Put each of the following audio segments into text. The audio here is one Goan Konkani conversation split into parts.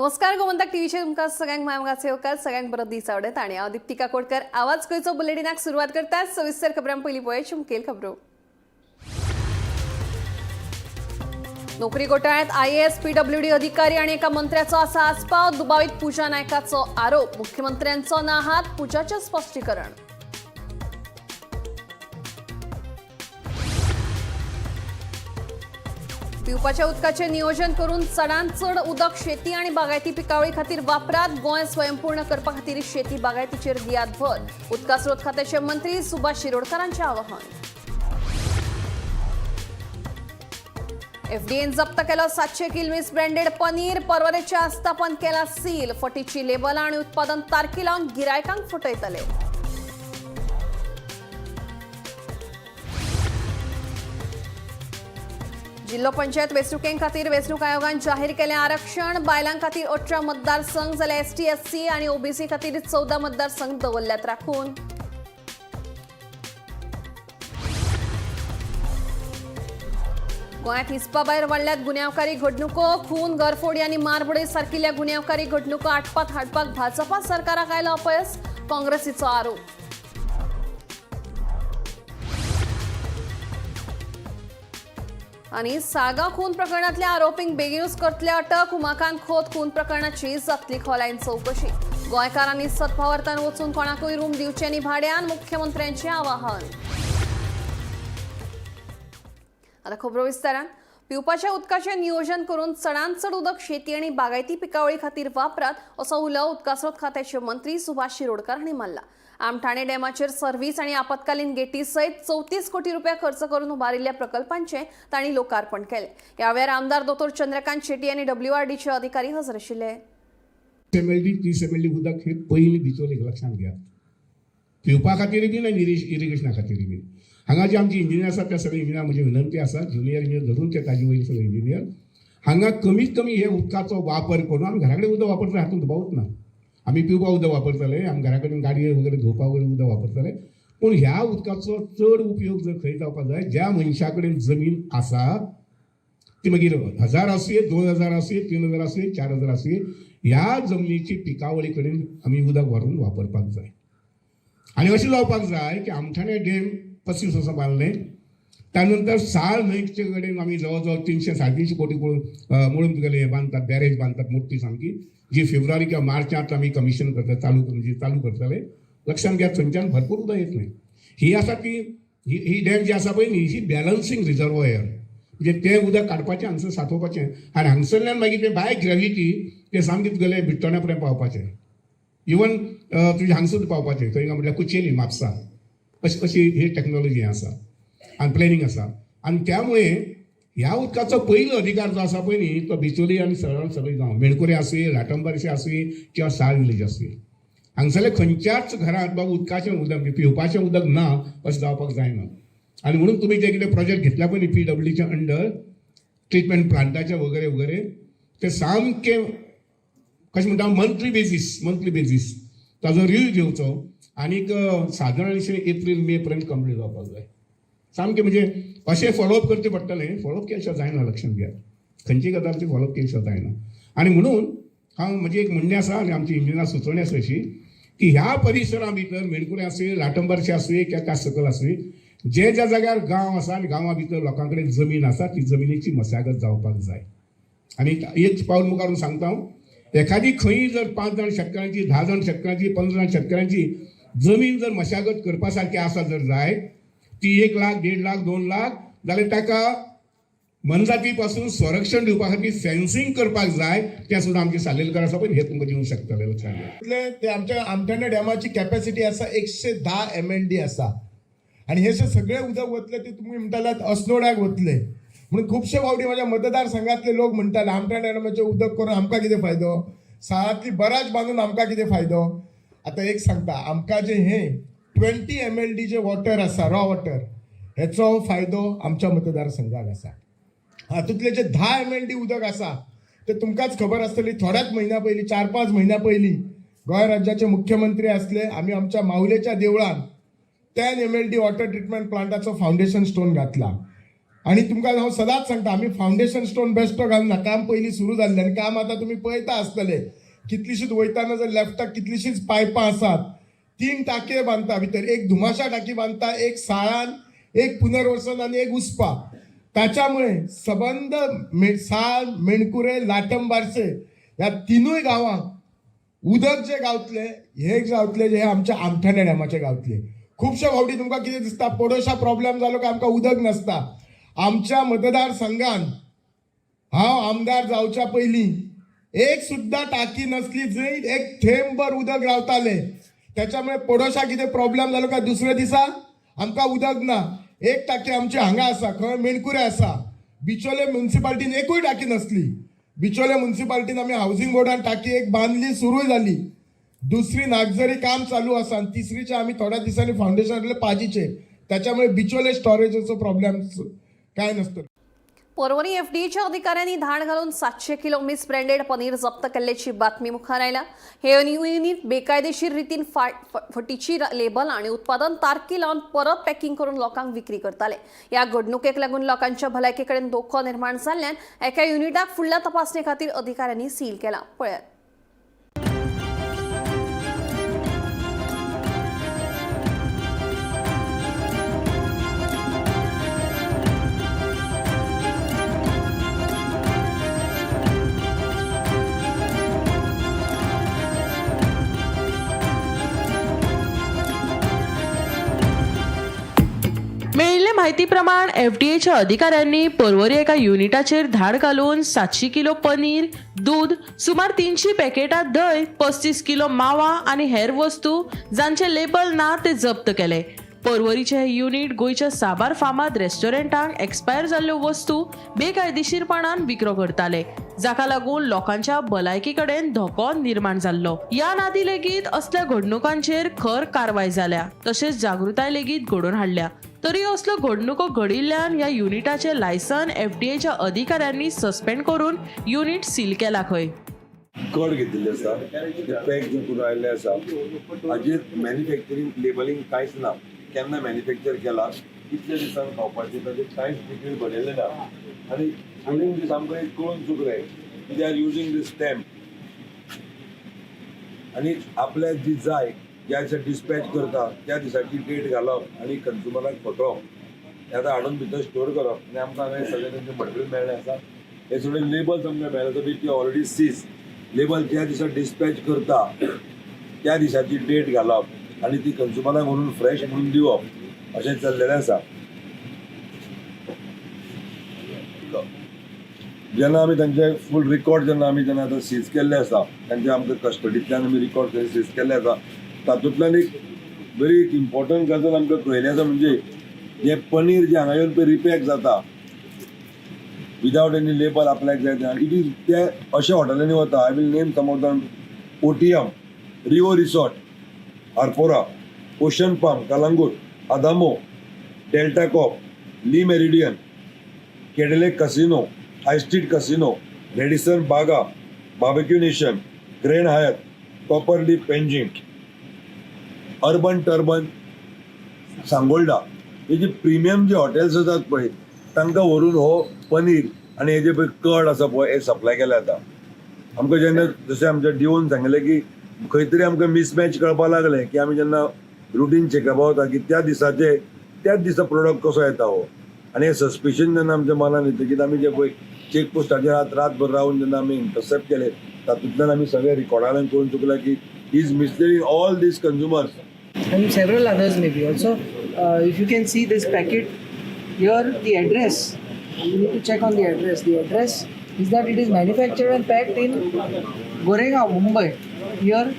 नमस्कार, गोमंतक टीव्हीचेर तुमकां सगळ्यांक माय येवकार. सगळ्यांक बरो दीस आवडत आणि हांव दीप्ती काकोडकर. आवाज गोंयचो बुलेटिनाक सुरवात करता. सविस्तर खबरां. पयलीं पळय मुखेल खबरो. नोकरी घोटाळ्यात आयएएस, पीडब्ल्यूडी अधिकारी आणि एका मंत्र्याचो आसा आस्पाव. दुबावीत पूजा नायकाचो आरोप. मुख्यमंत्र्यांचो ना हात, पूजाचें स्पश्टीकरण. पिवपाच्या उदकाचें नियोजन करून चडांत चड उदक शेती आणि बागायती पिकावळी खातीर वापरात. गोंय स्वयंपूर्ण करपा खातीर शेती बागायतीचेर दियात भर. उदका स्रोत खात्याचे मंत्री सुभाष शिरोडकारांचें आवाहन. एफडीएन जप्त केलं 700 किल मिस ब्रँडेड पनीर. परवरेचे आस्थापन केला सील. फटीची लेबलां आणि उत्पादन तारखी लावन गिरायकांक फटयतले. जिल्हो पंचायत वेंचणुके खातीर वेंचणूक आयोगान जाहीर केलें आरक्षण. बायलां खातीर 18 मतदारसंघ जाल्यार एसटी, एससी आणि ओबीसी खातीर 14 मतदारसंघ दवरल्यात राखून. गोंयांत हिसपा भायर वाडल्यात गुन्यांवकारी घडणुको. खून, घरफोडी आनी मारबडय सारकिल्ल्या गुन्यांवकारी घडणुको आटपात हाडपाक भाजपा सरकाराक आयलो अपयस, काँग्रेसीचो आरोप. आनी साळगांव खून प्रकरणातल्या आरोपींक बेगीनूच करतले अटक. उमाकांत खोत खून प्रकरणाची जातली खोलायेन चवकशी. गोंयकारांनी सत्भावार्थान वचून कोणाकूय रूम दिवचे न्ही भाड्यान, मुख्यमंत्र्यांचें आवाहन. आता खबरो विस्तारान. पिवपाच्या उदकाचें नियोजन करून चडांत चड उदक शेती आनी बागायती पिकावळी खातीर वापरात, असो उलो उदकास्रोत खात्याचे मंत्री सुभाष शिरोडकर हांणी मारला. आमठाणे डॅमाचेर सर्व्हिस आनी आपत्कालीन गेटी सयत 34 कोटी रुपया खर्च करून उबारिल्ल्या प्रकल्पांचें तांणी लोकार्पण केलें. ह्या वेळार आमदार दोतोर चंद्रकांत शेट्टी आनी डब्ल्यूआरडीचे अधिकारी हजर आशिल्ले. एमएलडी, 30 एमएलडी उदक हे पयलीं बिचोलीक, लक्षांत घेयात, पिवपा खातीर बीन आनी इरिगेशना खातीर बीन. हांगा जे आमचे इंजिनियर आसात, त्या सगळे इंजिनियर म्हजी विनंती आसा, ज्युनियर इंजिनियर धरून ते ताजे वयले सगळे इंजिनियर, हांगा कमीत कमी हे उदकाचो वापर करून आमी घरा कडेन उदक वापरतले हातूंत दुबावूच ना. आमी पिवपाक उदक वापरतले, आमी घरा कडेन गाडये वगैरे धुवपाक वगैरे उदक वापरतले, पूण ह्या उदकाचो चड उपयोग जर खंय जावपाक जाय, ज्या मनशा कडेन जमीन आसा, ती मागीर 1000 आसुये, 2000 आसुये, 3000 आसुये, 4000 आसुये, ह्या जमनीची पिकावळी कडेन आमी उदक व्हरून वापरपाक जाय. आनी अशें जावपाक जाय की आमठाणे डॅम 25 वर्सां बांदलें, त्यानंतर साळ न्हंयचे कडेन आमी जवळ जवळ 300 350 कोटी मोडून तुगेले हें बांदतात, बॅरेज बांदतात मोठी सामकी, जी फेब्रुवारी किंवा मार्चांत आमी कमिशन करतात, चालू, म्हणजे चालू करतले. लक्षांत घेयात, थंयच्यान भरपूर उदक येतलें. ही आसा ती ही ही डॅम जी आसा पळय न्ही, ही बॅलन्सींग रिजर्वयर, म्हणजे तें उदक काडपाचें, हांगसर सांठोवपाचें आनी हांगसरल्यान मागीर तें बाय ग्रॅविटी तें सामकें तुगेलें बिट्टोण्या पर्यंत पावपाचें, इवन तुजें हांगसर पावपाचें, खंय काय म्हटल्यार कुचेली, म्हापसा. अशी अशी ही टॅक्नॉलॉजी आसा आनी प्लॅनिंग आसा. आनी त्यामुळे ह्या उदकाचो पयलो अधिकार जो आसा पळय न्ही, तो बिचोली आनी सरळ सगळे गांव, मेणकुरे आसुये, लाटंबारशे आसुये किंवा साळ विलेज आसुये, हांगसरले खंयच्याच घरांत बाबा उदकाचें उदक, म्हणजे पिवपाचें उदक ना अशें जावपाक जायना. आनी म्हणून तुमी जे कितें प्रोजेक्ट घेतल्या पळय न्ही पीडब्ल्यूच्या अंडर, ट्रिटमेंट प्लांटाचे वगैरे वगैरे, ते सामकें कशें म्हणटा, मंथली बेजीस, मंथली बेजीस ताजो रिव्यू घेवचो आनीक सादारणशें एप्रील मे पर्यंत कंप्लीट जावपाक जाय सामकें. म्हणजे अशें फॉलोअप करचें पडटलें. फॉलोअप केल्या जायना, लक्षांत घेयात, खंयची गजाल ती फॉलोअप केल्या जायना. आनी म्हणून हांव म्हजें एक म्हणणें आसा आनी आमची इंजिनियर सुचोवणी आसा अशी की ह्या परिसरा भितर, मेणकुरें आसूं, लाटंबारशें आसूं किंवा त्या सकयल आसूं, जे ज्या जाग्यार गांव आसा आनी गांवा भितर लोकां कडेन जमीन आसा, ती जमिनीची मशागत जावपाक जाय. आनी एक पावल मुखार सांगता हांव, एखादी खंय जर पांच जाण शेतकारांची, 10 जाण शेतकारांची, 15 जाण शेतकारांची जमीन जर मशागत करपा सारकी आसा जर जाय, ती 1 लाख, 1.5 लाख, 2 लाख जाल्यार ताका मनजाती पासून संरक्षण दिवपा खातीर फेन्सिंग करपाक जाय. तें सुद्दां आमचे सालेलकर आसा पळय, हे तुमकां दिवंक शकतले, लक्षात घेयात. ते आमच्या आमठाणे डॅमाची कॅपॅसिटी आसा 110 एमएलडी आसा आनी हे सगळे उदक वतले ते तुमी म्हणटाले अस्नोड्याक वतले म्हणून. खुबशे फावटी माझ्या मतदारसंघातले लोक म्हणटाले, आमठाणे डॅमाचें उदक करून आमकां कितें फायदो, साळांतली बराज बांदून आमकां कितें फायदो? आतां एक सांगता, आमकां जे हे 20 एमएलडी जे वॉटर आसा, रॉ वॉटर, हेचो फायदो आमच्या मतदारसंघाक आसा. हातूंतले जे 10 एमएलडी उदक आसा ते तुमकांच खबर आसतली, थोड्याच म्हयन्या पयलीं, 4-5 म्हयन्या पयलीं गोंय राज्याचे मुख्यमंत्री आसले, आमी आमच्या मावलेच्या देवळान 10 एमएलडी वॉटर ट्रिटमेंट प्लांटाचो फावंडेशन स्टोन घातला. आनी तुमकां हांव सदांच सांगता, आमी फावंडेशन स्टोन बेश्टो घालना, काम पयलीं सुरू जाल्लें आनी काम आतां तुमी पळयता आसतले. कितलीशीच वयताना जर लेफ्टाक कितलीशीच पायपां आसात. 3 टाकये बांदता भितर, एक धुमाशा टाकी बांदता, एक साळान, एक पुनर्वसन आनी एक उस्पा. ताच्यामुळे सबंद साळ, मेणकुरे, लाटम, बारसे ह्या तिनूय गांवांक उदक जे गावतले हे गावतले जे आमच्या आमठाणे डॅमाचे गावतले. खुबशे फावटी तुमकां कितें दिसता, पडोशा प्रॉब्लेम जालो काय आमकां उदक नासता. आमच्या मतदारसंघान हांव आमदार जावच्या पयलीं एक सुद्दां टाकी नासली जंय एक थेंबभर उदक रावतालें. त्याच्यामुळे पडोशा कितें प्रॉब्लेम जालो काय दुसऱ्या दिसा आमकां उदक ना. एक टाकी आमची हांगा आसा, खंय मेणकुरे आसा. बिचोले म्युन्सिपाल्टीन एकूय टाकी नासली. बिचोले म्युन्सिपाल्टीन आमी हावजींग बोर्डान टाकी एक बांदली, सुरूय जाली. दुसरी नागझरी काम चालू आसा आनी तिसरीचे आमी थोड्या दिसांनी फावंडेशन पाजीचे. त्याच्यामुळे बिचोले स्टोरेजाचो प्रॉब्लेम काय नसतो. पर्वरी एफडीएच्या अधिकाऱ्यांनी धाड घालून 700 किलो मिस ब्रँडेड पनीर जप्त केल्ल्याची बातमी मुखार आयल्या. हे युनिट बेकायदेशीर रितीन फटीची लेबल आणि उत्पादन तारखी लावन परत पॅकिंग करून लोकांक विक्री करताले. ह्या घडणुकेक लागून लोकांच्या भलायके कडेन धोको निर्माण जाल्ल्यान एका युनिटाक फुडल्या तपासणे खातीर अधिकाऱ्यांनी सील केला. पळयात. मेळिल्ले म्हायती प्रमाण एफडीएच्या अधिकाऱ्यांनी पर्वरी एका युनिटाचेर धाड घालून 700 किलो पनीर, दूद, सुमार 300 पॅकेटां धंय, 35 किलो मावा आनी हेर वस्तू जांचे लेबल ना ते जप्त केले. पर्वरीचे हे युनिट गोंयच्या साबार फामाद रेस्टॉरंटांक एक्सपायर जाल्ल्यो वस्तू बेकायदेशीरपणान विक्रो करताले, जाका लागून लोकांच्या भलायकी कडेन धोको निर्माण जाल्लो. ह्या नादी लेगीत असल्या घडणुकांचेर खर कारवाय जाल्या, तशेंच जागृताय लेगीत घडोवन हाडल्या. तरी असल्यो घडणुको घडिल्ल्यान ह्या युनिटाचे लायसन एफडीएच्या अधिकाऱ्यांनी सस्पेंड करून युनिट सील केला खंय. कड घेतिल्ले आसा, ते पॅक जे करून आयिल्ले आसा, हाजेर मॅन्युफॅक्चरींग लेबलिंग कांयच ना. केन्ना मॅन्युफॅक्चर केला, कितले दिसान खावपाचें, ताजेर कांयच डिटेल बरयलें ना. आनी ड्युरींग दीस आमकां एक कळून चुकलें की they are using this stamp आनी आपल्याक जी जाय ज्या दिसा डिस्पॅच करता त्या दिसाची डेट घालप आनी कंज्युमराक फटोवप. हें आतां हाडून भितर स्टोर करप आनी आमकां हांगा सगळें तेंचें मटेरियल मेळ्ळें आसा. हे सगळे लेबल्स आमकां मेळ्ळे आसा, which already seize label. ज्या दिसा डिस्पॅच करता त्या दिसाची डेट घालप आनी ती कंज्युमराक म्हणून फ्रेश म्हणून दिवप अशें चल्लेलें आसा. जेन्ना आमी तांचे फूल रिकॉर्ड जेन्ना आमी जेन्ना आतां सीज केल्ले आसा, तांचे आमकां कस्टडींतल्यान आमी रिकॉर्ड सीज केल्ले आसा, तातूंतल्यान एक बरी एक इम्पॉर्टंट गजाल आमकां कळिल्ली आसा, म्हणजे जें पनीर जें हांगा येवन पळय रिपॅक जाता विदावट एनी लेबल, आपल्याक जाय तें it is ते अशा हॉटेलांनी वता. I will name some of them: OTM, Rio resort Arpora, ocean palm Calangute, Adamo, Delta Corp, Le Meridien, Cadillac casino, high street casino, Radisson Baga, barbecue nation, grand Hyatt, copper leaf Panjim, urban turban Sangolda. हे जे प्रिमियम जे हॉटेल्स आसात पळय, तांकां व्हरून हो पनीर आनी हे जे पळय कर्ड आसा पळय, हे सप्लाय केले जाता. आमकां जेन्ना जशें आमच्या डिओन सांगलें की खंय तरी आमकां मिसमॅच कळपाक लागलें की आमी जेन्ना रुटीन चॅकअपा वता की त्या दिसाचे त्याच दिसा प्रोडक्ट कसो येता हो, आनी हे सस्पिशन जेन्ना आमच्या मनान येतकीर आमी जे पळय चेक पोस्टाचेर रातभर रावन जेन्ना आमी इंटरसेप्ट केले, तातूंतल्यान आमी सगळे रिकॉर्डान करून चुकला की is misleading all these consumers. And several others maybe also. If you can see this packet here, the address, you need to check on the address. The address is that it is manufactured and packed in Goregaon, Mumbai. Here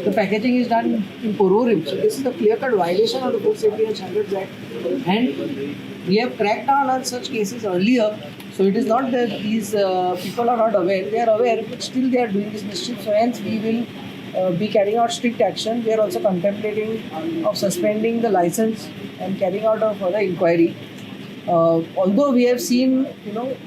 the packaging is done in Porvorim. So this is a clear-cut violation of the Food Safety and Standards Act, and we have cracked down on such cases earlier. So it is not that these people are not aware; they are aware, but still they are doing this mischief. So hence we will be carrying out strict action. We are also contemplating of suspending the license and carrying out a further inquiry. Although we have seen,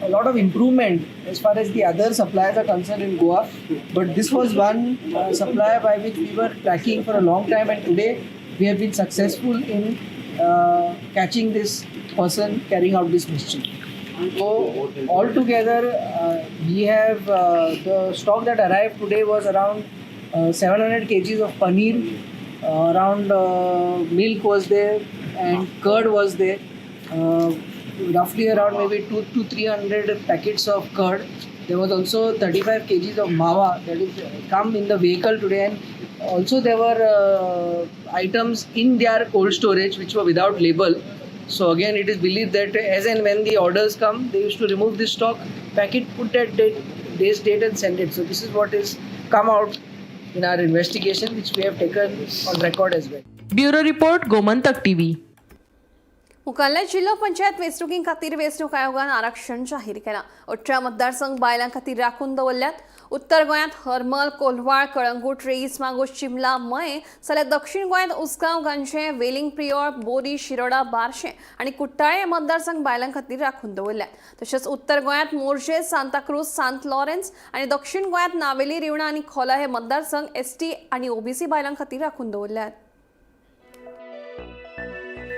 a lot of improvement as far as the other suppliers are concerned in Goa, but this was one supplier by which we were tracking for a long time, and today we have been successful in catching this person carrying out this mischief. So altogether, we have the stock that arrived today was around 700 kgs of paneer, around milk was there and curd was there, roughly around maybe 2 to 300 packets of curd. There was also 35 kgs of mawa that is come in the vehicle today, and also there were items in their cold storage which were without label. So again, it is believed that as and when the orders come, they used to remove this stock, pack it, put that date, day's date and send it. So this is what is come out in our investigation, which we have taken on record as well. Bureau report, Gomantak TV. मुखाल्ल्या जिल्हो पंचायत वेंचणुकी खातीर वेंचणूक आयोगान आरक्षण जाहीर केलां. 18 मतदारसंघ बायलां खातीर राखून दवरल्यात. उत्तर गोंयांत हरमल, कोलवाळ, कळंगूट, रेईस मागूस, चिमला, मये जाल्यार दक्षिण गोंयांत उसगांव, गांजे, वेलिंग, प्रियोळ, बोरी, शिरोडा, बार्शें आनी कुट्टाळे हे मतदारसंघ बायलां खातीर राखून दवरल्यात. तशेंच उत्तर गोंयांत मोरजे, सांताक्रूज, सांत लॉरेन्स आनी दक्षिण गोंयांत नावेली, रिवणा आनी खोला हे मतदारसंघ एसटी आनी ओबीसी बायलां खातीर राखून दवरल्यात.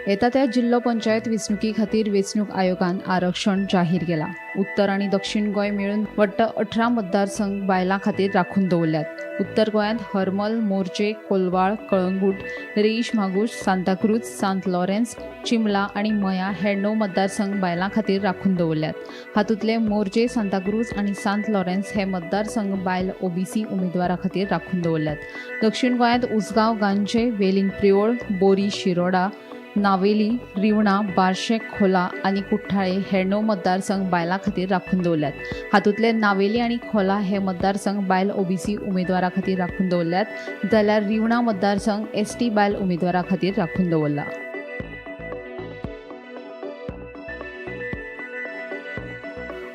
येता त्या जिल्लो पंचायत वेंचणुकी खातीर वेंचणूक आयोगान आरक्षण जाहीर केलां. उत्तर आनी दक्षिण गोंय मेळून वट्ट 18 मतदारसंघ बायलां खातीर राखून दवरल्यात. उत्तर गोंयांत हरमल, मोरजे, कोलवाळ, कळंगूट, रेईश मागूश, सांताक्रूज, सांत लॉरेन्स, चिमला आनी मया हे 9 मतदारसंघ बायलां खातीर राखून दवरल्यात. हातूंतले मोरजे, सांताक्रूज आनी सांत लॉरेन्स हे मतदारसंघ बायल ओबीसी उमेदवारा खातीर राखून दवरल्यात. दक्षिण गोंयांत उसगांव, गांजे, वेलिंग प्रियोळ, बोरी, शिरोडा, नावेली, रिवणा, बार्शे, खोला आनी कुठ्ठाळे हे 9 मतदारसंघ बायलां खातीर राखून दवरल्यात. हातूंतले नावेली आनी खोला हे मतदारसंघ बायल ओबीसी उमेदवारा खातीर राखून दवरल्यात, जाल्यार रिवणा मतदारसंघ एसटी बायल उमेदवारा खातीर राखून दवरला.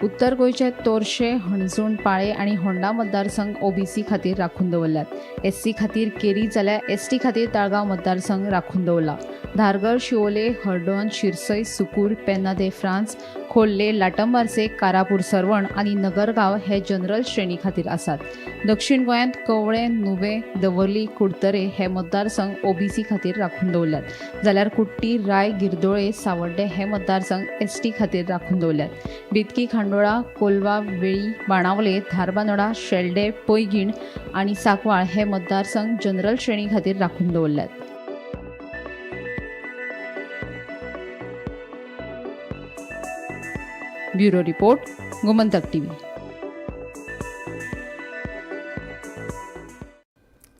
उत्तर गोंयचे तोरशे, हणजूण, पाळे आनी होंडा मतदारसंघ ओबीसी खातीर राखून दवरल्यात. एससी खातीर केरी जाल्यार एसटी खातीर ताळगांव मतदारसंघ राखून दवरला. धारगळ, शिवोले, हळदोण, शिरसय, सुकूर, पेन्ना दे फ्रांस, खोर्ले, लाटंबार्से, कारापूर सर्वण आनी नगरगांव हे जनरल श्रेणी खातीर आसात. दक्षिण गोंयांत कवळे, नुवें, दवर्ली, कुडतरे हे मतदारसंघ ओबीसी खातीर राखून दवरल्यात, जाल्यार कुट्टी, राय, गिरदोळे, सावड्डे हे मतदारसंघ एसटी खातीर राखून दवरल्यात. बेतकी, खांडोळा, कोलवा, वेळी, बाणावले, धारबांदोडा, शेल्डे, पैगीण आनी सांकवाळ हे मतदारसंघ जनरल श्रेणी खातीर राखून दवरल्यात. Bureau report, Gomantak TV.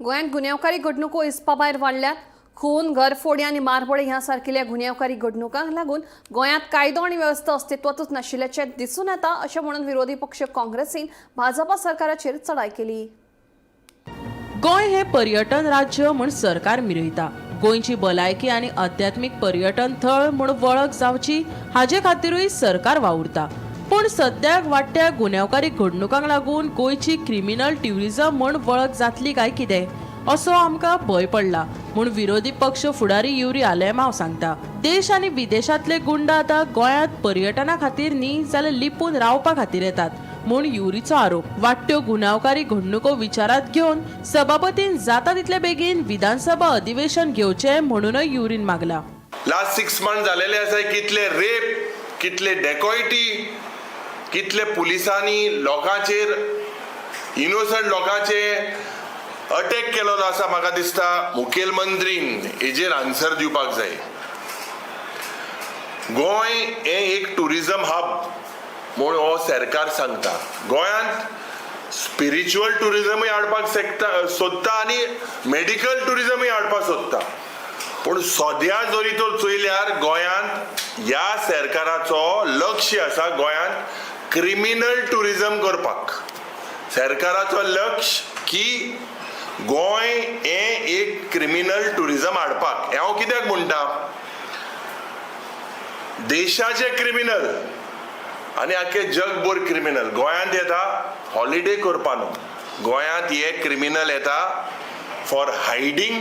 गोंयांत गुन्यांवकारी घडणुको हिसपा भायर वाडल्यात. खून, घरफोडी आनी मारबडे ह्या सारकिल्या गुन्यांवकारी घडणुकांक लागून गोंयांत कायदो आनी वेवस्था अस्तित्वांतूच नाशिल्ल्याचें दिसून येता अशें म्हणून विरोधी पक्ष काँग्रेसीन भाजपा सरकाराचेर चढाय केली. गोंय हे पर्यटन राज्य म्हूण सरकार मिरयता. गोंयची भलायकी आनी अध्यात्मीक पर्यटन थळ म्हूण वळख जावची हाजे खातीरूय सरकार वावुरता. पूण सद्याक वाडट्या गुन्यांवकारी घडणुकांक लागून गोंयची क्रिमिनल ट्युरिझम म्हूण वळख जातली काय कितें असो आमकां भंय पडला म्हूण विरोधी पक्ष फुडारी युरी आलेमांव सांगता. देश आनी विदेशांतले गुंड आतां गोंयांत पर्यटना खातीर न्ही जाल्यार लिपून रावपा खातीर येतात म्हूण युरीचो आरोप. वाडट्यो गुन्यांवकारी घडणुको विचारांत घेवन सभापतीन जाता तितले बेगीन विधानसभा अधिवेशन घेवचें म्हणूनय युरीन मागला. लास्ट 6 मंथ जालेले आसा, कितले रेप, कितले डेकॉयटी, कितले पुलिसांनी लोकांचेर, इनोसंट लोकांचे अटॅक केलेलो आसा. म्हाका दिसता मुखेलमंत्रीन हेजेर आन्सर दिवपाक जाय. गोंय हें एक ट्युरिजम हब म्हूण हो सरकार सांगता. गोंयांत स्पिरिच्युअल ट्युरिजमूय हाडपाक शकता सोदता आनी मेडिकल ट्युरिजमूय हाडपाक सोदता. पूण सद्या जरी तर चोयल्यार गोंयांत ह्या सरकाराचो लक्ष आसा गोंयांत क्रिमिनल ट्युरिजम करपाक. सरकाराचो लक्ष की गोंय हें एक क्रिमिनल ट्युरिजम हाडपाक. हें हांव कित्याक म्हणटा, देशाचे क्रिमिनल आनी आख्खे जगभर क्रिमिनल गोंयांत येता हॉलिडे करपा न्हू. गोंयांत हे क्रिमिनल येता फॉर हायडींग,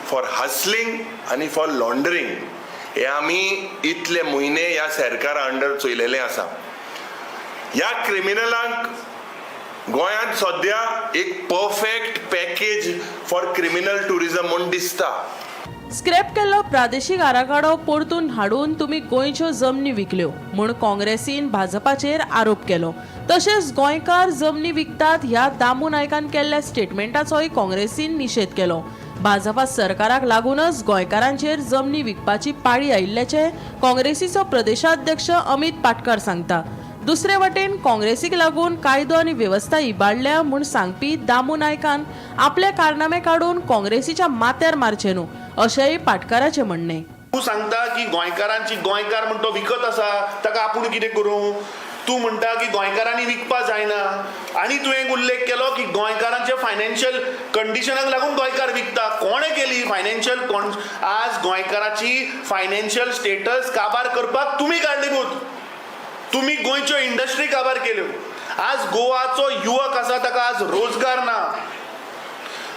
फॉर हसलिंग आनी फॉर लॉन्डरींग. हे आमी इतले म्हयने ह्या सरकारा अंडर चोयलेलें आसा. ह्या क्रिमिनलांक गोंयांत सद्या एक perfect package for criminal tourism म्हूण दिसता. स्क्रॅप केल्लो प्रादेशीक आराखडो परतून हाडून तुमी गोंयच्यो जमनी विकल्यो म्हूण काँग्रेसीन भाजपाचेर आरोप केलो. तशेंच गोंयकार जमनी विकतात ह्या दामू नायकान केल्ल्या स्टेटमेंटाचोय काँग्रेसीन निशेध केलो. भाजपा सरकाराक लागूनच गोंयकारांचेर जमनी विकपाची पाळी आयिल्ल्याचें काँग्रेसीचो प्रदेशाध्यक्ष अमित पाटकार सांगता. दुसरे वटेन काँग्रेसीक लागून कायदो आनी वेवस्था इबाडल्या म्हूण सांगपी दामू नायकान आपले कारनामे काडून काँग्रेसीच्या माथ्यार मारचें न्हू अशेंय पाटकाराचें म्हणणें. तूं सांगता की गोंयकारांची गोंयकार म्हण तो विकत आसा ताका आपूण कितें करूं? तूं म्हणटा की गोंयकारांनी विकपा जायना आनी तुवें उल्लेख केलो की गोंयकारांचे फायनान्शियल कंडिशनाक लागून गोंयकार विकता. कोणें केली फायनान्शियल? आज गोंयकाराची फायनान्शियल स्टेटस काबार करपाक तुमी कारणीभूत. तुमी गोंयच्यो इंडस्ट्री काबार केल्यो. आज गोवाचो युवक आसा ताका आज रोजगार ना.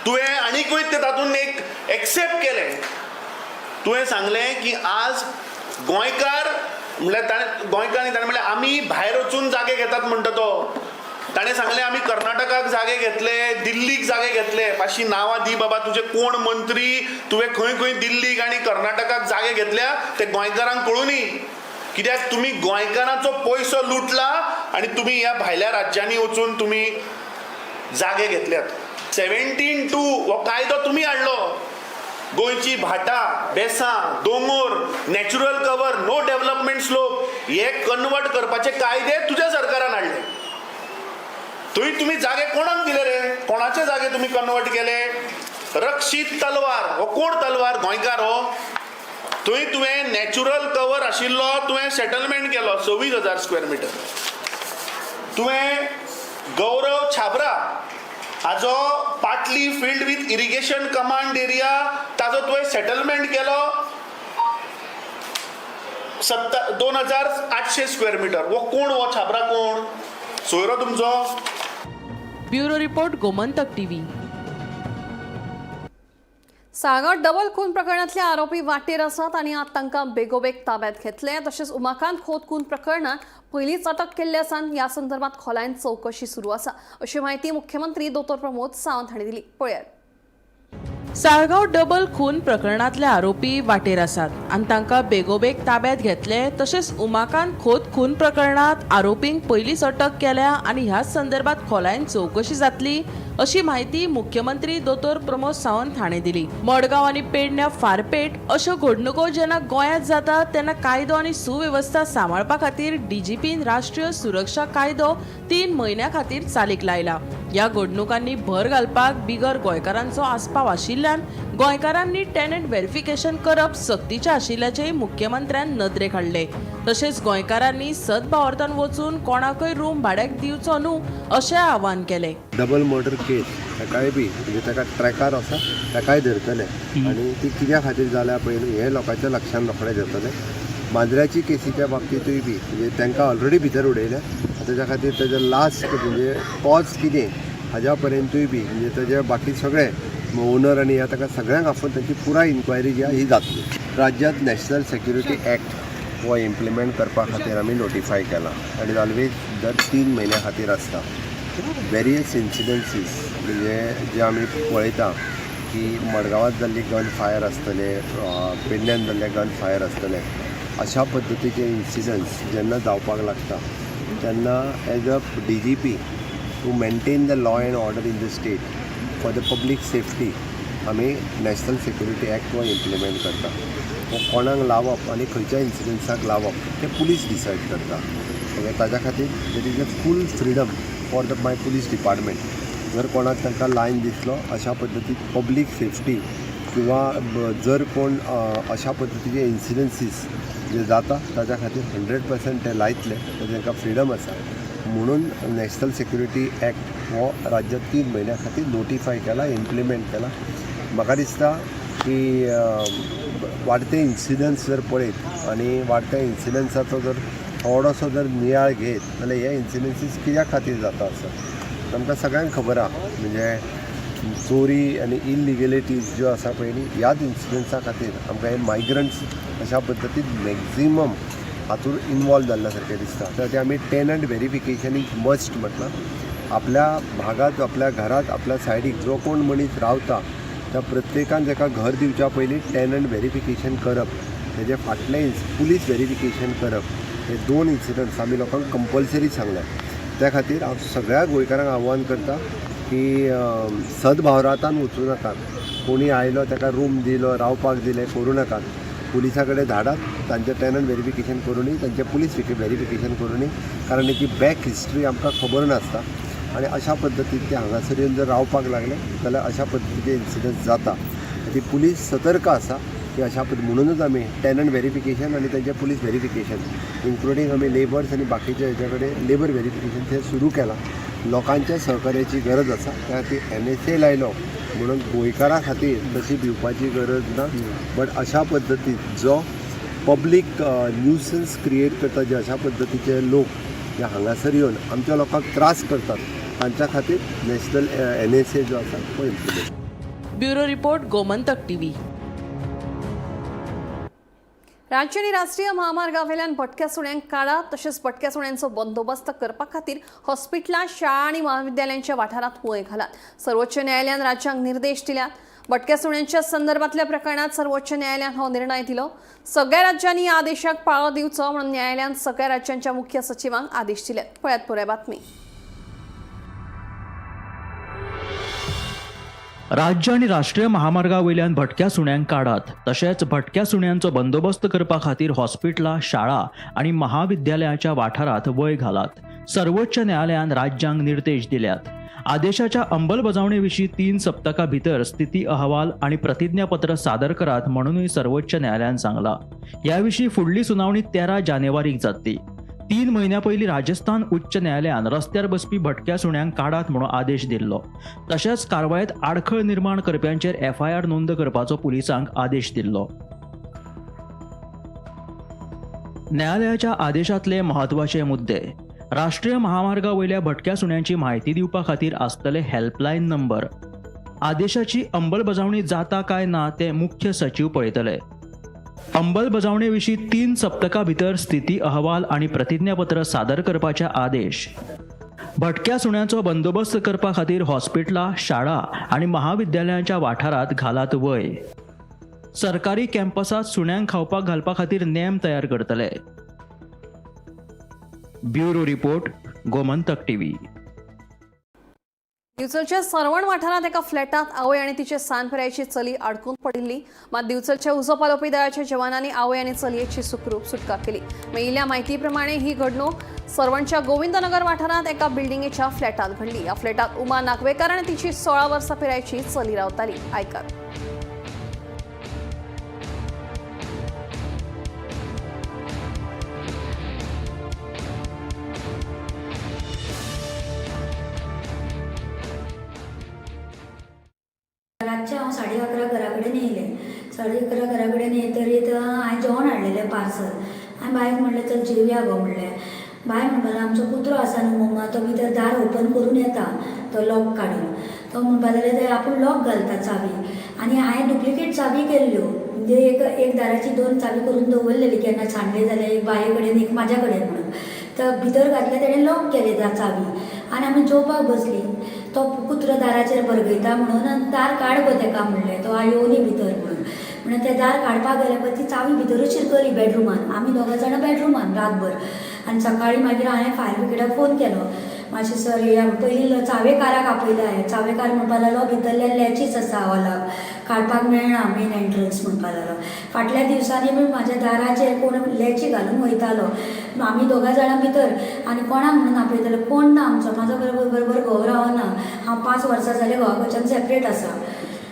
तुवें आनीकूय ते तातूंत एक एक्सेप्ट केलें. तुवें सांगलें की आज गोंयकार म्हणल्यार ताणें गोंयकार ताणें म्हणलें आमी भायर वचून जागे घेतात म्हणटा तो. ताणें सांगलें आमी कर्नाटकाक जागे घेतले, दिल्लीक जागे घेतले. मातशी नांवां दी बाबा, तुजे कोण मंत्री, तुवें खंय खंय दिल्लीक आनी कर्नाटकाक जागे घेतल्या ते गोंयकारांक कळुनी. कित्याक तुमी गोंयकारांचो पयसो लुटला आनी तुमी ह्या भायल्या राज्यांनी वचून तुमी जागे घेतल्यात. 17(2) हो कायदो तुमी हाडलो. गोंयची भाटां बेसां दोंगोर natural cover no development slope हे कन्वर्ट करपाचे कायदे तुज्या सरकारान हाडले. थंय तुमी जागे कोणाक दिले रे? कोणाचे जागे तुमी कन्वर्ट केले? रक्षीत तलवार हो कोण तलवार? गोंयकार हो. थंय तुवें नॅचरल कवर आशिल्लो तुवें सेटलमेंट केलो 26,000 स्क्वेअर मिटर. तुवें गौरव छाबरा हाजो Patli field with irrigation command area ताजो तुवें सेटलमेंट केलो 2,800 स्क्वेअर मिटर. हो कोण? हो छाबरा कोण? सोयरो तुमचो? Bureau report, Gomantak TV. Sagar double खून प्रकरणातले आरोपी वाटेर आसात आनी आतां तांकां बेगोबेग ताब्यात घेतले. तशेंच उमाकांत खोत खून प्रकरणात पयलींच अटक केल्ले आसा. ह्या संदर्भात खोलायेन चवकशी सुरू आसा अशी म्हायती मुख्यमंत्री दोतोर प्रमोद सावंत हांणी दिली. पळयात. साळगांव डबल खून प्रकरणांतले आरोपी वाटेर आसात आनी तांकां बेगोबेग ताब्यात घेतले. तशेंच उमाकांत खोत खून प्रकरणांत आरोपींक पयलींच अटक केल्या आनी ह्याच संदर्भात खोलायेन चवकशी जातली अशी म्हायती मुख्यमंत्री दोतोर प्रमोद सावंत हाणें दिली. मडगांव आनी पेडण्या फारपेट अश्यो घडणुको जेन्ना गोंयांत जातात तेन्ना कायदो आनी सुवेवस्था सांबाळपा खातीर डीजीपीन राष्ट्रीय सुरक्षा कायदो 3 म्हयन्यां खातीर चालीक लायला. ह्या घडणुकांनी भर घालपाक बिगर गोंयकारांचो आस्पाव आशिल्ल्यान गोंयकारांनी टेनंट व्हेरिफिकेशन करप सक्तीचें आशिल्ल्याचेंय मुख्यमंत्र्यान नदरेक हाडलें. तशेंच गोंयकारांनी सदभावार्थान वचून कोणाकय रूम भाड्याक दिवचो न्हू अशें आवाहन केलें. डबल मर्डर केस ताकाय बी म्हणजे ताका ट्रॅकार आसा, ताकाय धरतले आनी ती कित्या खातीर जाल्या पळय न्हू हें लोकांच्या लक्षान रोखडें जातलें. मांद्र्याची केसीच्या बाबतींतूय बी म्हणजे तांकां ऑलरेडी भितर उडयल्या. ताच्या खातीर ताजे लास्ट म्हणजे कॉज कितें हाज्या पर्यंतूय बी म्हणजे ताजे बाकी सगळे ओनर आनी ह्या ताका सगळ्यांक आपोवन तांची पुराय इन्क्वायरी जी आहा ही जातली. राज्यांत नॅशनल सेक्युरिटी एक्ट हो इम्प्लिमेंट करपा खातीर आमी नोटिफाय केला आनी ऑलवेज दर 3 म्हयन्या खातीर आसता. वेरियस इन्सिडन्सीस म्हणजे जे आमी पळयता की मडगांवांत जाल्ली गन फायर आसतले, पेडण्यान जाल्ले गन फायर आसतले, अशा पद्दतीचे इन्सिडंट्स जेन्ना जावपाक लागता तेन्ना as a DGP to maintain the law and order in the state for the public safety आमी नॅशनल सेक्युरिटी एक्ट हो इम्प्लिमेंट करता. हो कोणाक लावप आनी खंयच्या इन्सिडंट्साक लावप तें पुलीस डिसायड करता. ओके, ताज्या खातीर there is a full freedom for the my police department. जर कोणाक तांकां लायन दिसलो अशा पद्दतीन पब्लीक सेफ्टी किंवा जर कोण अशा पद्दतीचे इन्सिडन्सीस जे जाता ताज्या खातीर 100% ते लायतले, तांकां फ्रिडम आसा. म्हणून नॅशनल सेक्युरिटी एक्ट हो राज्यांत 3 म्हयन्या खातीर नोटिफाय केला, इम्प्लिमेंट केला. म्हाका दिसता की वाडते इन्सिडंट्स जर पळयत आनी वाडत्या इन्सिडंट्साचो जर थोडोसो जर नियाळ घेत जाल्यार हे इन्सिडन्सीस कित्या खातीर जाता आसा आमकां सगळ्यांक खबर आहा. म्हणजे चोरी आनी इलिगेलिटीज ज्यो आसा पळय न्ही, ह्याच इन्सिडंट्सा खातीर आमकां हे मायग्रंट्स अशा पद्दतीन मॅक्झिमम हातूंत इनवॉल्व जाल्ल्या सारकें दिसता. तर ते आमी टेनंट व्हेरिफिकेशन is must म्हटलां. आपल्या भागांत, आपल्या घरांत, आपल्या सायडीक जो कोण मनीस रावता त्या प्रत्येकान ताका घर दिवच्या पयलीं टेनंट व्हेरिफिकेशन करप, तेजे फाटलें पुलीस व्हेरिफिकेशन करप, हे 2 इन्सिडंट्स आमी लोकांक कंपल्सरी सांगल्या. त्या खातीर हांव सगळ्या गोंयकारांक आव्हान करता की सद्भावरातान वचूं नाकात. कोणी आयलो ताका रूम दिलो, रावपाक दिलें करूं नाकात. पुलिसां कडेन धाडात, तांचें टेनंट व्हेरिफिकेशन करूनी, तांचें पुलीस व्हेरिफिकेशन करूनी, कारण ताची बॅक हिस्ट्री आमकां खबर नासता आनी अशा पद्दतीन ते हांगासर येवन जर रावपाक लागले जाल्यार अशा पद्दतीचे इन्सिडंट्स जाता. ती पुलीस सतर्क आसा की अशा पद्दतीन, म्हणूनच आमी टेनंट व्हेरिफिकेशन आनी तांचें पुलीस व्हेरिफिकेशन इन्क्लुडींग आमी लेबर्स आनी बाकीच्या हेच्या कडेन लेबर व्हेरिफिकेशन ते सुरू केलां. लोकांच्या सहकार्याची गरज आसा. त्या खातीर NSA लायलो म्हणून गोंयकारां खातीर तशी भिवपाची गरज ना, बट अशा पद्दतीन जो पब्लीक न्यूसन्स क्रिएट करता, जे अशा पद्दतीचे लोक जे हांगासर येवन आमच्या लोकांक त्रास करतात, तांच्या खातीर नॅशनल NSA जो आसा तो implement. Bureau report, Gomantak TV. राज्य आनी राष्ट्रीय महामार्गावेल्यान भटक्या सुण्यांक काडात तशेंच भटक्या सुण्यांचो बंदोबस्त करपा खातीर हॉस्पिटलां, शाळा आनी महाविद्यालयांच्या वाठारांत हुंय घालात. सर्वोच्च न्यायालयान राज्यांक निर्देश दिल्यात. भटक्या सुण्यांच्या संदर्भातल्या प्रकरणात सर्वोच्च न्यायालयान हो निर्णय दिलो. सगळ्या राज्यांनी या आदेशाक पाळो दिवचो म्हणून न्यायालयान सगळ्या राज्यांच्या मुख्य सचिवांक आदेश दिल्यात. पळयात पुराय बातमी. राज्य आनी राष्ट्रीय महामार्गा वयल्यान भटक्या सुण्यांक काडात तशेंच भटक्या सुण्यांचो बंदोबस्त करपा खातीर हॉस्पिटलां, शाळा आनी महाविद्यालयाच्या वाठारांत वय घालात. सर्वोच्च न्यायालयान राज्यांक निर्देश दिल्यात. आदेशाच्या अंमलबजावणे विशीं 3 सप्तकां भितर स्थिती अहवाल आनी प्रतिज्ञापत्र सादर करात म्हणूनय सर्वोच्च न्यायालयान सांगला. ह्या विशीं फुडली सुनावणी 13 जानेवारीक जातली. 3 म्हयन्या पयलीं राजस्थान उच्च न्यायालयान रस्त्यार बसपी भटक्या सुण्यांक काडात म्हणून आदेश दिल्लो. तशेंच कारवायेंत आडखळ निर्माण करप्यांचेर FIR नोंद करपाचो पुलिसांक आदेश दिल्लो. न्यायालयाच्या आदेशांतले म्हत्वाचे मुद्दे: राष्ट्रीय महामार्गा वयल्या भटक्या सुण्यांची म्हायती दिवपा खातीर आसतले हेल्पलायन नंबर. आदेशाची अंमलबजावणी जाता काय ना ते मुख्य सचीव पळयतले. अंमलबजावणे विशीं 3 सप्तकां भितर स्थिती अहवाल आनी प्रतिज्ञापत्र सादर करपाचे आदेश. भटक्या सुण्यांचो बंदोबस्त करपा खातीर हॉस्पिटलां, शाळा आनी महाविद्यालयांच्या वाठारांत घालात वय. सरकारी कॅम्पसांत सुण्यांक खावपाक घालपा खातीर नेम तयार करतले. Bureau report, Gomantak TV. दिवचलच्या Sarwan वाठारांत एका फ्लॅटांत आवय आनी तिचे सान पिरायेची चली आडकून पडिल्ली. मात दिवचलच्या उजो पालोवपी दळाच्या जवानांनी आवय आनी चलयेची सुखरूप सुटका केली. मेळिल्ल्या म्हायती प्रमाणे ही घडणूक सरवणच्या गोविंदनगर वाठारांत एका बिल्डिंगेच्या फ्लॅटांत घडली. ह्या फ्लॅटांत उमा नागवेकर आनी तिची 16 वर्सां पिरायेची चली रावताली. आयकात. रातचें हांव 11:30 घरा कडेन येयलें. 11:30 घरा कडेन येतरीत हांवें जेवण हाडलेलें पार्सल. हांवें बायक म्हणलें चल जेवया गो म्हणलें. बाय म्हणपाक लागलो आमचो कुत्रो आसा न्हू मम्मा, तो भितर दार ओपन करून येता तो लॉक काडून. तो म्हणपाक लागलो ते आपूण लॉक घालता चावी. आनी हांवें डुप्लिकेट चावी केल्ल्यो, म्हणजे एक दाराची 2 चावी करून दवरलेली, केन्ना सांडली जाल्यार एक बाये कडेन एक म्हाज्या कडेन म्हणून. तर भितर घातले तेणें लॉक केलें त्या चावी आनी आमी जेवपाक बसलीं. तो कुत्रो दाराचेर बरगयता म्हणून आनी दार काड गो तेका म्हणलें, तो येवनी भितर म्हणून. म्हणून तें दार काडपाक गेलें पळय ती चावी भितरूच शिरकली बेडरुमान. आमी दोगां जाणां बेडरुमान रातभर. आनी सकाळीं मागीर हांवें फायर ब्रिगेडाक फोन केलो, मातशें सर येया. पयलीं चावेकाराक आपयलें हांवें. चावेकार म्हणपाक लागलो भितरल्या लॅचीस आसा हॉलाक, काडपाक मेळना मेन एंट्रन्स म्हणपाक लागलो. फाटल्या दिवसांनी बी म्हाज्या दाराचेर कोण लॅची घालून वयतालो. आमी दोगां जाणां भितर आनी कोणाक म्हणून आपयतालो, कोण ना आमचो. म्हाजो बरोबर बरोबर घोव रावना, हांव 5 वर्सां जालें घोवा कडच्यान सेपरेट आसा.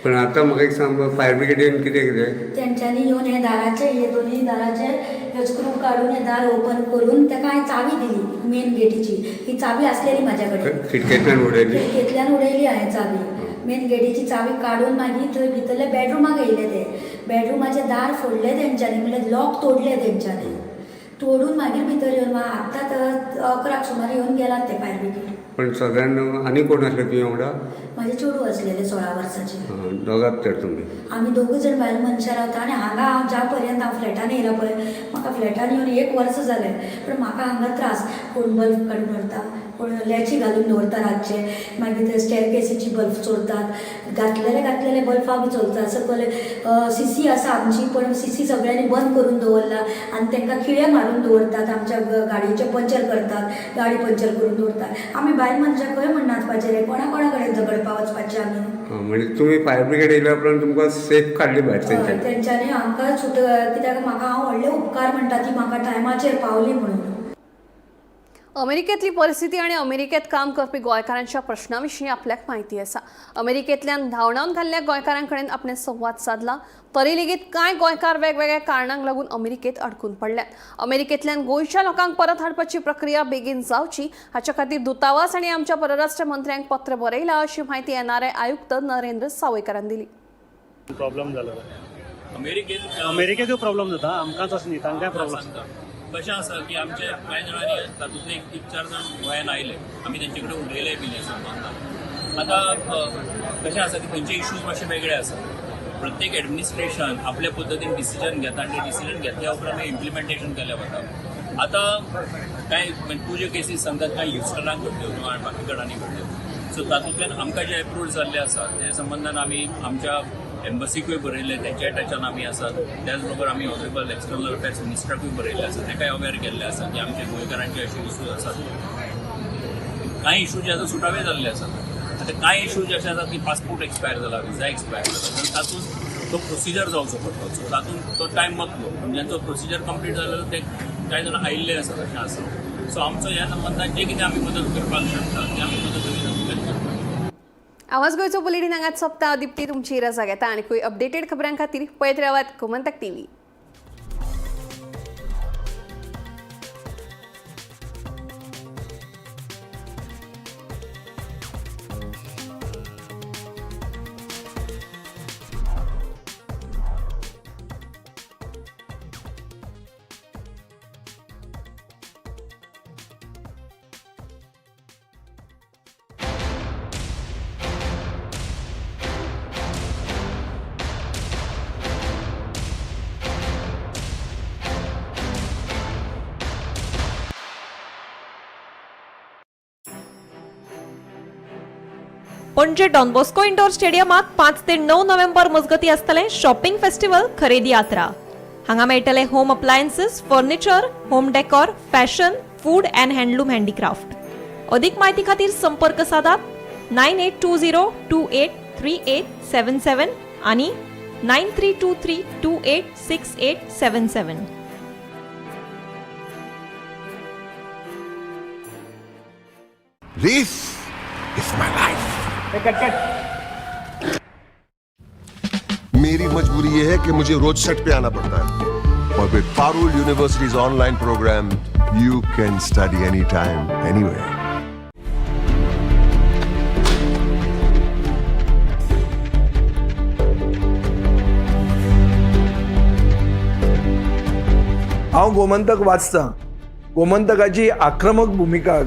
पण आतां म्हाका एक सांग, फायर ब्रिगेडीन कितें कितें तेंच्यांनी येवन हे दाराचे, हे दोनूय दाराचे हे स्क्रू काडून हे दार ओपन करून तेका हांवें चावी दिली मेन गेटीची. ही चावी आसलेली म्हाज्या कडेन, खिडकेंतल्यान उडयली. खिडकेंतल्यान उडयली हांवें चावी. मेन गेटीची चावी काडून मागीर थंय भितरल्या बेडरुमाक येयले. ते बेडरुमाचें दार फोडलें तेंच्यांनी, म्हणल्यार लॉक तोडलें तेंच्यांनी. तोडून मागीर भितर येवन आत्तां 11 सुमार येवन गेलात ते फायर ब्रिगेड. पण सादारण आनी कोण आसले तुज्या वांगडा? म्हाजे चेडूं आसलेलें 16 वर्साचें. दोगांच तर तुमी? आमी दोगूय जाण बायल मनशां रावता. आनी हांगा हांव ज्या पर्यंत हांव फ्लॅटान येयला पळय, म्हाका फ्लॅटान येवन 1 वर्स जालें, पूण म्हाका हांगा त्रास. कोण बल्ब काडून व्हरता, कोण लॅची घालून दवरता रातचे, मागीर ते स्टेरकेसीची बल्ब चोरतात, घातलेले घातलेले बल्बां बी चोरतात. सकयल सीसी आसा आमची, पण सीसी सगळ्यांनी बंद करून दवरला आनी तांकां खिळे मारून दवरतात. आमच्या गाडयेचे पंचर करतात, गाडी पंचर करून दवरतात. आमी बायल मनशां खंय म्हण नाचपाचें रे, कोणा कोणा कडेन झगडपा वचपाचें आमी? म्हणजे तुमी फायर ब्रिगेड येयल्या उपरांत तुमकां सेफ काडली भायर तेंच्यांनी? तेंच्यांनी आमकां सुट, कित्याक म्हाका हांव व्हडले उपकार म्हणटा ती म्हाका टायमाचेर पावली म्हणून. अमेरिकेतली परिस्थिती आणि अमेरिकेत काम करपी गोंयकारांच्या प्रश्ना विशीं आपल्याक म्हायती आसा. अमेरिकेंतल्यान धांवडावन घाल्ल्या गोंयकारां कडेन आपणें संवाद सादला, तरी लेगीत कांय गोंयकार वेगवेगळ्या कारणांक लागून अमेरिकेत अडकून पडल्यात. अमेरिकेंतल्यान गोंयच्या लोकांक परत हाडपाची प्रक्रिया बेगीन जावची हाच्या खातीर दूतावास आनी आमच्या परराष्ट्र मंत्र्यांक पत्र बरयलां अशी म्हायती एनआरआय आयुक्त नरेंद्र सावयकारान दिली. प्रॉब्लम जालो. अमेरिकेत अमेरिकेकूय प्रॉब्लम जाता, आमकांच अशें न्ही, तांकांय प्रॉब्लम. सांगता कशें आसा की आमचे कांय जाणांनी तातूंतले एक तीन चार जाण गोंयांत आयले, आमी तेंचे कडेन उलयले बी ह्या संबंदान. आतां कशें आसा की थंयचे इश्यूज मातशे वेगळे आसा. प्रत्येक एडमिनिस्ट्रेशन आपल्या पद्दतीन डिसिजन घेता आनी ते डिसिजन घेतल्या उपरांत इम्प्लिमेंटेशन केलें वता. आतां कांय म्हणजे तूं ज्यो केसीस सांगतात कांय ह्युस्टनाक घडल्यो किंवा बाकी कडांनी घडल्यो, सो तातूंतल्यान आमकां जे एप्रोच जाल्ले आसा ते संबंदान आमी आमच्या एम्बसीकूय बरयल्लें, तेंच्याय टचान आमी आसात. त्याच बरोबर आमी ऑनरेबल एक्सटर्नल अफेर्स मिनिस्टराकूय बरयल्लें आसा, तेकाय अवेर केल्लें आसा की आमचे गोंयकारांचे अशे इश्यूज आसात. कांय इश्यू जे आसा सुटावे जाल्ले आसात. आतां कांय इश्यू जे अशे आसात की पासपोर्ट एक्सपायर जाला, विजा एक्सपायर जाला, तर तातूंत तो प्रोसिजर जावचो पडटलो. सो तातूंत तो टायम वतलो, पूण ज्यांचो प्रोसिजर कंप्लीट जालो ते कांय जाण आयिल्ले आसात अशें आसा. सो आमचो ह्या संबंदान जे कितें आमी मदत करपाक शकता ते आमी मदत करपाक. आवाज गोंयचो बुलेटीन हांगाच सोंपता. दीप्ती तुमची रजा घेता आनी अपडेटेड खबरां खातीर पळयत रावात Gomantak TV. Panaji Don Bosco indoor स्टेडियमात 5 ते 9 नोव्हेंबर मजगती आसतलें शॉपिंग फेस्टिवल खरेदी यात्रा. हांगा मेळटले home appliances, furniture, home decor, fashion, food and handloom handicraft. अधिक माहिती खातीर संपर्क साधात 9820283877 आणि 9323286877. This is my life. मेरी मजबूरी ये है कि मुझे रोज सेट पे आना पड़ता है और with Parul University's online program you can study any time anywhere. हांव गोमंतक वाचतां. गोमंतकाची आक्रमक भुमिका